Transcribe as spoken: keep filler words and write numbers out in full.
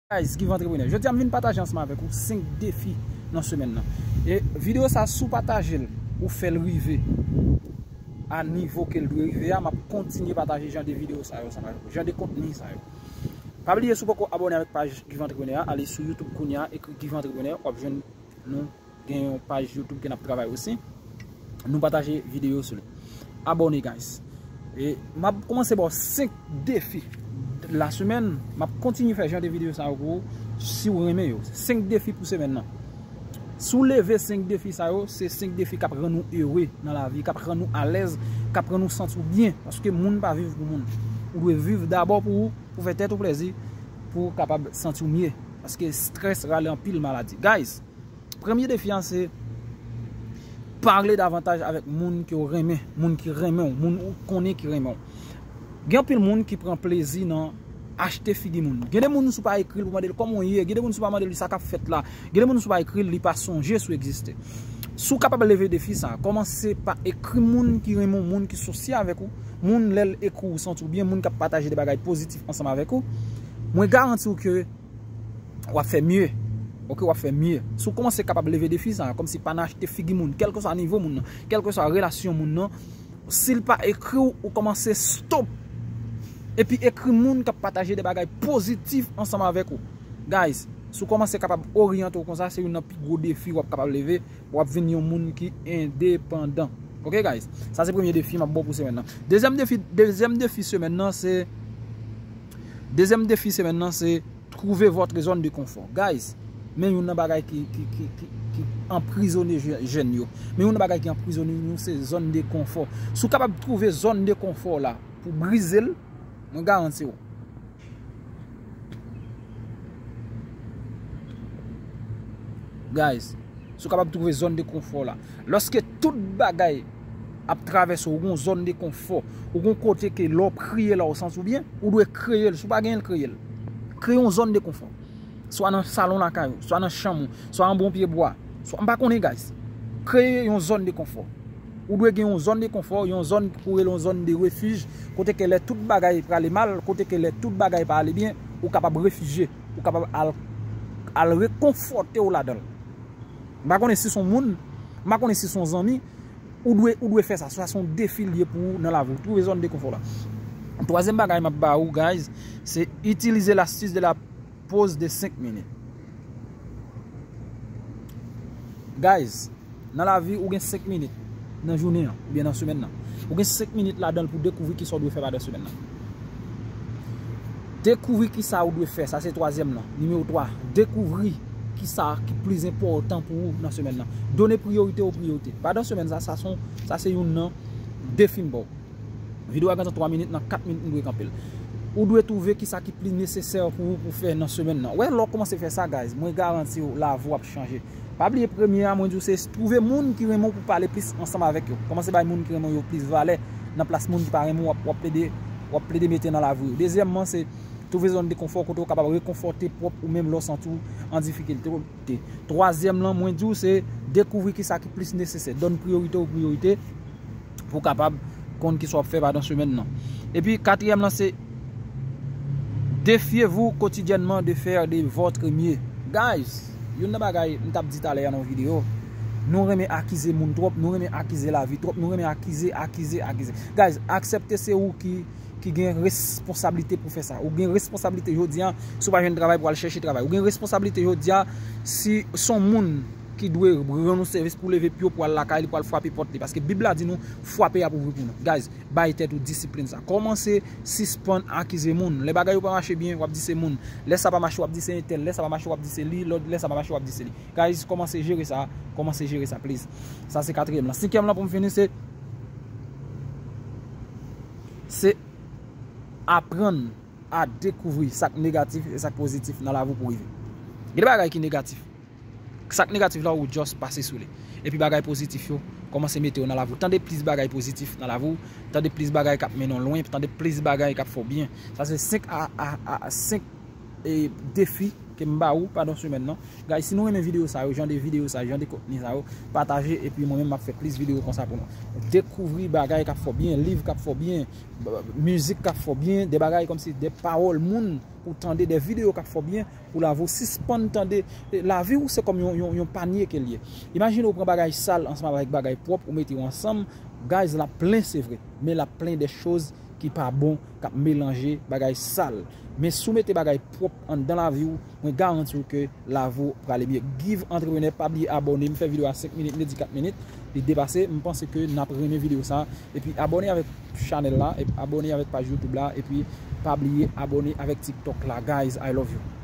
Guys, Give Entrepreneur. Jodi a m vin pataje ansanm avèk ou senk defi nan semèn nan. E videyo sa, si w pataje l, ou fè l rive a nivo ke l dwe rive a, m ap kontinye pataje jan de videyo sa yo ansanm avèk ou, jan de kontni sa yo. Pa bliye, si w poko abòne avèk paj Give Entrepreneur a, ale sou YouTube kounye a, ekri Give Entrepreneur, w ap jwenn nou gen yon paj YouTube ke n ap travay osi. Nou pataje videyo sou li. Abòne, guys. E m ap kòmanse ba w senk defi la semèn. M ap kontinye fè jan de videyo sa yo pou ou, si w renmen yo. Senk defi pou semèn nan. Si w leve senk defi sa yo, se senk defi k ap rann ou ere nan lavi, k ap rann ou alèz, k ap rann ou santi w byen. Paske moun pa viv pou moun. Ou dwe viv dabò pou ou, pou fè tèt ou plèzi, pou w kapab santi w mye. Paske strès rale anpil maladi. Guys, premye defi an se pale davantaj avèk moun ke w renmen, moun ki renmen w, moun ou konnen ki renmen w. Gen anpil moun ki pran plezi nan achte figi moun. Gen de moun, si w pa ekri l pou mande l kòman w ye, gen de moun, si w pa mande l sa k ap fèt la, gen de moun, si w pa ekri l, li pa sonje si w egziste. Si w kapab leve defi sa, kòmanse pa ekri moun ki renmen w, moun ki sosye avèk ou, moun lè l ekri w, ou santi w byen, moun k ap pataje de bagay pozitif ansanm avèk ou. Mwen garanti w ke w ap fè mye. Oke, w ap fè mye. Si w kòmanse kapab leve defi sa, kòmsi pa nan achte figi moun, kèlkeswa nivo moun nan, kèlkeswa relasyon moun nan, si l pa ekri w, ou kòmanse stop. Epi ekri moun k ap pataje de bagay pozitif ansanm avèk ou. Guys, si w kòmanse kapab oryante w konsa, se youn nan pi gwo defi w ap kapab leve. W ap vin yon moun ki endepandan. Oke, guys? Sa se premye defi m ap ba w pou semèn nan. Dezyèm defi, dezyèm defi semèn nan se, dezyèm defi semèn nan se trouver votre zone de confort. Guys, men youn nan bagay ki, ki, ki, ki, ki anprizone je-, jèn yo. Men youn nan bagay ki anprizone nou se zòn de konfò. Si w kapab trouve zòn de konfò la pou brize l, mwen garanti w. Guys, si w kapab trouve zòn de konfò la. Lòske tout bagay ap travèse w, ou gon zòn de konfò, ou gon kote ke lè w priye la, ou santi w byen, ou dwe kreye l. Si w pa genyen l, kreye l. Kreye yon zòn de konfò. Swa nan salon lakay ou, swa nan chanm ou, swa anba yon pye bwa, swa, m pa konnen, guys. Kreye yon zòn de konfò. Ou dwe gen yon zòn de konfò, yon zòn pou rele yon zòn de refij, kote ke lè tout bagay prale mal, kote ke lè tout bagay pa ale byen, ou kapab refijye, ou kapab al, al rekonfòte w ladan l. M pa konnen si se yon moun, m pa konnen si se yon zanmi, ou dwe, ou dwe fè sa. Sa se yon defi l ye pou ou nan lavi w. Trouve zòn de konfò la. Twazyèm bagay m ap ba ou, guys, se itilize lastis de la pause de cinq minutes. Guys, nan lavi, ou gen senk minit nan jounen an, oubyen nan semèn nan. Ou gen senk minit ladan l pou dekouvri kisa w dwe fè pandan semèn nan. Dekouvri kisa w dwe fè, sa se twazyèm lan. Nimewo twa, dekouvri kisa ki plis enpòtan pou ou nan semèn nan. Done priyorite o priyorite. Pandan semèn sa, sa se yon, sa se youn nan defi m ba w. Videyo a gen tan twa minit, nan kat minit m dwe kanpe l. Ou dwe twouve kisa ki pli nesesè pou ou pou fè nan semèn nan. Wè, lè w kòmanse fè sa, guys, mwen garanti w, lavi w ap chanje. Pa bliye premye a, mwen di w se twouve moun ki renmen w pou pale plis ansanm avèk yo. Kòmanse bay moun ki renmen w yo plis valè nan plas moun ki pa renmen w ap, w ap plede, w ap plede mete nan lavi w. Dezyèmman, se twouve zòn de konfò kote w kapab rekonfòte pwòp ou menm lè w santi w an difikilte. Twazyèm lan, mwen di w se dekouvri kisa ki plis nesesè. Done priyorite o priyorite. Pou w kapab konn kisa w ap fè pandan semèn nan. Epi katriyèm lan se, défiez-vous quotidiennement de faire de votre mieux. Guys, youn nan bagay m t ap di talè a nan yon videyo, nou renmen akize moun twòp, nou renmen akize lavi twòp, nou renmen akize, akize, akize. Guys, aksepte se ou ki, ki gen responsablite pou fè sa. Ou gen responsablite jodi a, si w pa jwenn travay pou al chèche travay. Ou gen responsablite jodi a, si se yon moun ki dwe rann ou sèvis pou leve pye w pou al lakay li, pou al frape pòt li. Paske Bib la di nou, frape y ap ouvri pou nou. Guys, bay tèt ou disiplin sa. Kòmanse sispann akize moun. Lè bagay yo pa mache byen, w ap di se moun. Lè sa pa mache, w ap di se entèl. Lè sa pa mache, w ap di se li. Lè, lè sa pa mache, w ap di se li. Guys, kòmanse jere sa. Kòmanse jere sa, please. Sa se katriyèm lan. Senkyèm lan pou m fini, se, se aprann a dekouvri sa k negatif e sa k pozitif nan lavi w pou rive. Gen de bagay ki negatif. Sa k negatif la, ou just pase sou li. Epi bagay pozitif yo, kòmanse mete yo nan lavi w. Tande plis bagay pozitif nan lavi w. Tande plis bagay k ap mennen w lwen. Tande plis bagay k ap fè w byen. Sa se senk a, a, a, senk e, defi ke m ba ou pandan semèn nan. Guys, si nou renmen videyo sa yo, jan de videyo sa, jan de kontni sa yo, pataje, epi mwen menm m ap fè plis videyo konsa pou nou. Dekouvri bagay k ap fè w byen, liv k ap fè w byen, b-, mizik k ap fè w byen, de bagay kòmsi de pawòl moun ou tande, de videyo k ap fè w byen, pou lavi w sispann tande, e, lavi w se kòm yon, yon, yon panye ke l ye. Imajine w pran bagay sal ansanm avèk bagay pwòp, ou mete yo ansanm, guys, l ap plen, se vre, men l ap plen de choz ki pa bon, k ap melanje, bagay sal. Men si w mete bagay pwòp anndan lavi w, mwen garanti w ke lavi w prale byen. Give Entrepreneur, pa bliye abòne, m fè videyo a senk minit, m te di kat minit, li depase, m panse ke n ap renmen videyo sa. Epi abòne avèk chanèl la, epi abòne avèk paj YouTube la, epi pa bliye abòne avèk TikTok la, guys, I love you.